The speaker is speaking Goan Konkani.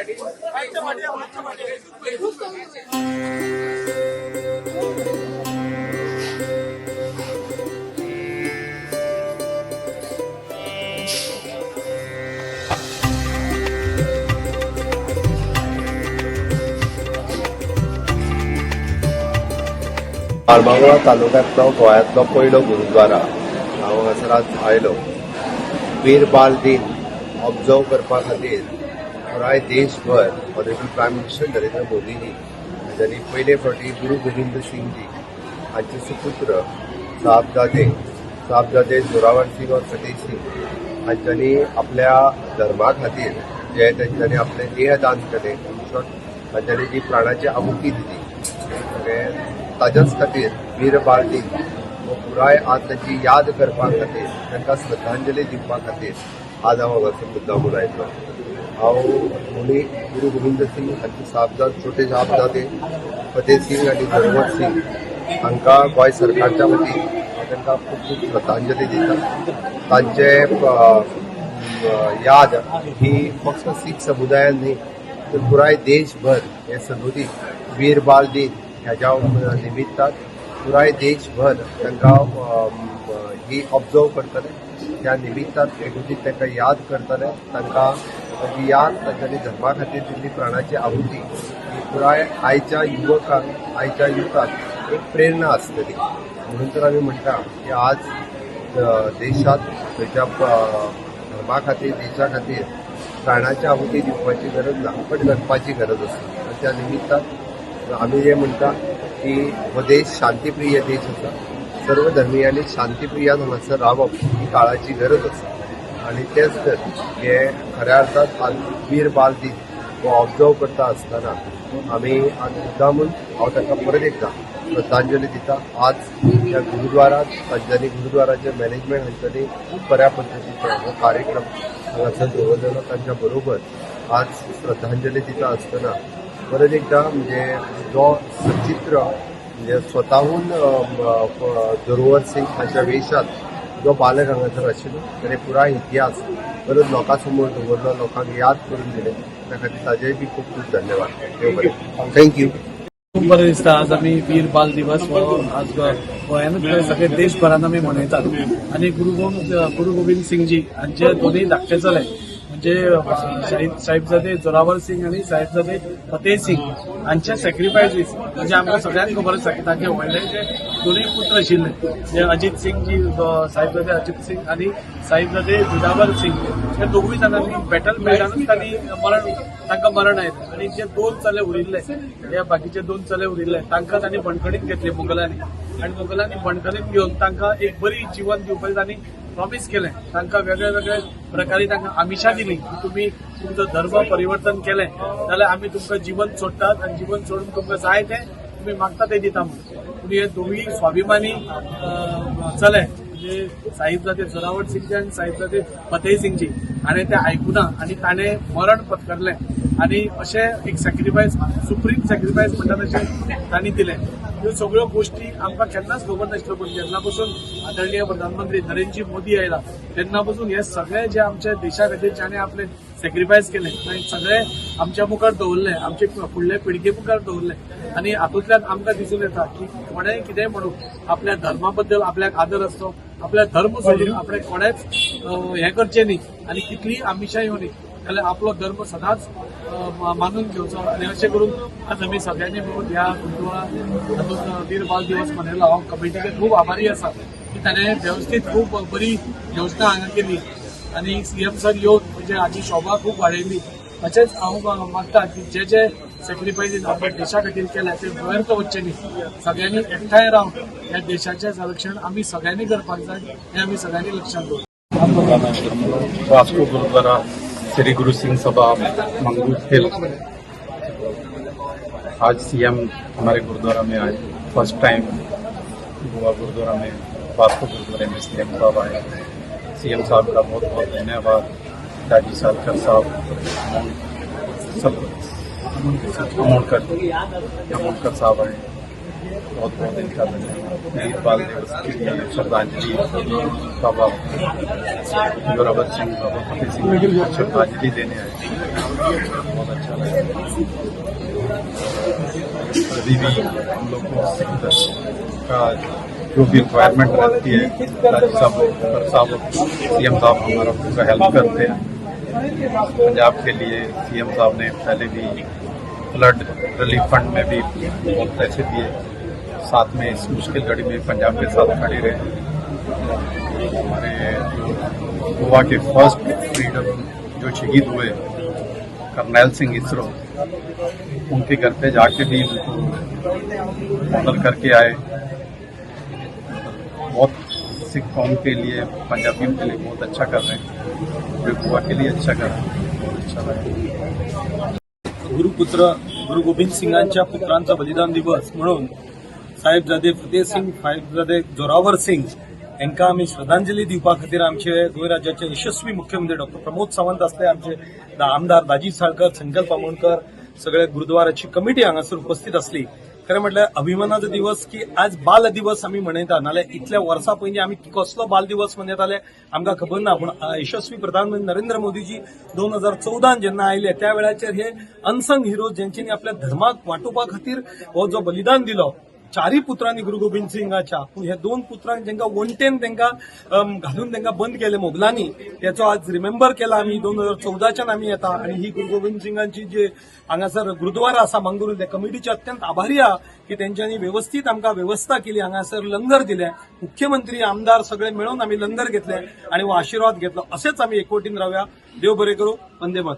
आरमागोळा तालुक्यांतलो गोंयांतलो पयलो गुरुद्वारा हांव हांगासर आज आयलो. वीर बाल दिन ऑब्जर्व करपा खातीर पुराय देशभर ऑनरेबल प्रायम मिनिस्टर नरेंद्र मोदीजी हांच्यांनी पयले फावटी गुरु गोविंद सिंगजी हांचे सुपुत्र साहबजादे साहबजादे जोरावर सिंग और फतेह सिंग हांच्यांनी आपल्या धर्मा खातीर जे तेंच्यांनी आपलें देहदान केलें, इन शॉर्ट तांच्यांनी जी प्राणाची आहुती दिली, ताज्याच खातीर वीर बाल दिन हो पुराय आज ताची याद करपा खातीर, तांकां श्रद्धांजली दिवपा खातीर आज हांव हांगासर मुद्दामून आयलो. हांव दोनी गुरु गोविंद सिंग हांचे साहबजाद, छोटे साहबजादे फतेह सिंग आनी जोरावर सिंग हांकां गोंय सरकारच्या वतीन हांव तांकां खूब खूब श्रद्धांजली दिता. तांचे याद ही फक्त सीख समुदायान न्ही तर पुराय देशभर हे सदोदीत वीर बाल दिन ह्याच्या निमित्तान पुराय देशभर तांकां ही ऑब्जर्व करतले. त्या निमित्तान एकोदीत तांकां याद करतले. तांकां तांची याद, तांच्यांनी धर्मा खातीर दिल्ली प्राणाची आहुती ही पुराय आयच्या युवकांक, आयच्या युगाक एक प्रेरणा आसतली. म्हणून तर आमी म्हणटा की आज देशात खंयच्या धर्मा खातीर, देशा खातीर प्राणाची आहुती दिवपाची गरज ना, पण जगपाची गरज आसा. आनी त्या निमित्तान आमी जे म्हणटा की हो देश शांतीप्रिय देश आसा. सर्व धर्मियांनी शांतीप्रियान हांगासर रावप ही काळाची गरज आसा. आनी तेच तर हे खऱ्या अर्थान आज वीर बाल दीन हो ऑब्जर्व करता आसतना आमी आज मुद्दामून हांव तांकां परत एकदां श्रद्धांजली दिता. आज ह्या गुरुद्वारात तांच्यांनी, गुरुद्वाराचे मॅनेजमेंट हांच्यांनी खूब बऱ्या पद्दतीचो हो कार्यक्रम हांगासर दवरलेलो. तांच्या बरोबर आज श्रद्धांजली दिता आसतना परत एकदां म्हणजे जो सचित्र म्हणजे स्वताहून जोरावर सिंग हाच्या वेशात जो बालक हांगासर आशिल्लो, ताणें पुराय इतिहास परत लोकां समोर दवरलो, लोकांक याद करून दिले, त्या खातीर ताजेय बी खूब खूब धन्यवाद. देव बरें, thank you. खूब बरें दिसता. आज आमी वीर बाल दिवस हो आज गोंयानूच न्हय, सगळे देशभरान आमी मनयतात. आनी गुरु गोविंद सिंगजी हांचे दोनूय धाकटे चले, म्हणजे साहिबजादे जोरावर सिंग आनी साहिबजादे फतेह सिंग हांचे सॅक्रिफायसीस म्हणजे आमकां सगळ्यांक खबर आसा की तांचे व्हडले जे दोनूय पुत्र आशिल्ले, जे अजित सिंग जी, साहिबजादे अजित सिंग आनी साहिबजादे जुजावर सिंग, हे दोगूय जाणांनी बॅटल फिल्डानूच तांणी मरण, तांकां मरण आयलें. आनी जे दोन चले उरिल्ले, हे बाकीचे दोन चले उरिल्ले, तांकां तांणी बंदखणीत घेतले मुगलांनी. आनी मुगलांनी बंदखणीत घेवन तांकां एक बरी जीवन दिवपाचें तांणी प्रॉमिस केलें. तांकां वेगळे वेगळे प्रकारे तांकां आमिशां दिली की तुमी तुमचो धर्म परिवर्तन केलें जाल्यार आमी तुमकां जीवन सोडटात आनी जीवन सोडून तुमकां जाय तें तुमी मागता तें दिता म्हणून. पूण हे दोगूय स्वाभिमानी चले, म्हणजे साहिबजादे जोरावर सिंगजी आनी साहिबजादे फतेह सिंगजी, हाणें तें आयकुना आनी ताणें मरण पत्करलें. आनी अशें एक सॅक्रिफायस, सुप्रीम सॅक्रिफायस म्हणटा तशें तांणी दिलें. ह्यो सगळ्यो गोश्टी आमकां केन्नाच खबर नाशिल्ल्यो. पूण जेन्ना पसून आदरणीय प्रधानमंत्री नरेंद्रजी मोदी आयला, तेन्ना पसून हे सगळे जे आमच्या देशा खातीर ज्याने आपले सॅक्रिफायस केले, ते सगळे आमच्या मुखार दवरले, आमचे फुडले पिळगे मुखार दवरले. आनी हातूंतल्यान आमकां दिसून येता की कोणेय कितेंय म्हणू, आपल्या धर्मा बद्दल आपल्याक आदर आसचो. आपल्या धर्म सोडून आपणे कोणेच हें करचें न्ही आनी कितलीय आमिशां येवनी जाल्यार आपलो धर्म सदांच मानून घेवचो. आनी अशें करून आज आमी सगळ्यांनी मेळून ह्या गुरुद्वारा हातूंत वीर बाल दिवस मनयलो. हांव कमिटीचे खूब आभारी आसा की ताणें वेवस्थीत खूब बरी योजना हांगा केली आनी सीएम सर येवन म्हणजे हाची शोभा खूब वाडयली. तशेंच हांव मागता की जे जे सॅक्रिफायसीस आपल्या देशा खातीर केल्या ते व्यर्थ वचचे न्ही. सगळ्यांनी एकठांय रावन ह्या देशाचें संरक्षण आमी सगळ्यांनी करपाक जाय हें आमी सगळ्यांनी लक्षात दवरप. वास्को गुरुद्वारा श्री गुरु सिंह सभा मंगूर हिल, आज सीएम हमारे गुरुद्वारा में आए. फर्स्ट टाइम गोवा गुरुद्वारा में, वास्को गुरुद्वारे में सीएम साहब आए. सीएम साहब का बहुत बहुत धन्यवाद. दाजी सालकर साहब, सब अमोणकर, अमोणकर साहब आए. बहुत बहुत इनका धन्यवाद। वीर बाल दिवस के लिए श्रद्धांजलि, बाबा जोरावर सिंह, बाबा फतेह सिंह जी को श्रद्धांजलि देने आए, बहुत अच्छा लगा। कभी भी हम लोग को सिख का जो भी रिक्वायरमेंट रहती है, दाजी साहब, सर साहब, सीएम साहब हमारा पूरा हेल्प करते हैं। पंजाब के लिए सीएम साहब ने पहले भी फ्लड रिलीफ फंड में भी बहुत पैसे दिए, साथ में इस मुश्किल घड़ी में पंजाब के साथ खड़े रहे। हमारे जो गोवा के फर्स्ट फ्रीडम जो शहीद हुए, करनैल सिंह इसरो, उनके घर पे जाके भी उनको ऑनर करके आए। बहुत सिख कौम के लिए, पंजाबियों के लिए बहुत अच्छा कर रहे हैं, पूरे गोवा के लिए अच्छा कर रहे हैं। बहुत अच्छा लगा। गुरुपुत्र गुरु गोविंद सिंगांच्या पुत्रांचा बलिदान दिवस म्हणून साहेबजादे फतेह सिंग, साहेबजादे जोरावर सिंग हांकां आमी श्रद्धांजली दिवपा खातीर आमचे गोंय राज्याचे यशस्वी मुख्यमंत्री डॉक्टर प्रमोद सावंत आसले, आमचे आमदार दाजी साळकर, संकल्प आमोणकर, सगळे गुरुद्वाराची कमिटी हांगासर उपस्थित आसली। खरें म्हटल्यार अभिमानाचो दिवस की आज बाल दिवस आमी मनयता। नाल्यार इतल्या वर्सां पयलीं आमी कसलो बाल दिवस मनयताले आमकां खबर ना, पूण यशस्वी प्रधानमंत्री नरेंद्र मोदीजी 2014 जेन्ना आयले त्या वेळाचेर हे अनसंग हिरोज जेंच्यांनी आपल्या धर्माक वाटोवपा खातीर हो जो बलिदान दिलो चारय पुत्रांनी गुरु गोविंद सिंगाच्या, पूण हे दोन पुत्रांक जेंका वणटेन तांकां घालून तांकां बंद केले मोगलांनी, तेचो आज रिमेंबर केला आमी। 2014च्यान आमी येता आनी ही गुरु गोविंद सिंगांची जी हांगासर गुरुद्वारा आसा मंगरूर, त्या कमिटीचे अत्यंत आभारी आहा की तेंच्यांनी वेवस्थीत आमकां वेवस्था केली। हांगासर लंगर दिले, मुख्यमंत्री, आमदार सगळे मेळून आमी लंगर घेतले आनी हो आशिर्वाद घेतलो। असेच आमी एकवटीन रावया। देव बरें करूं। वंदे मातरम।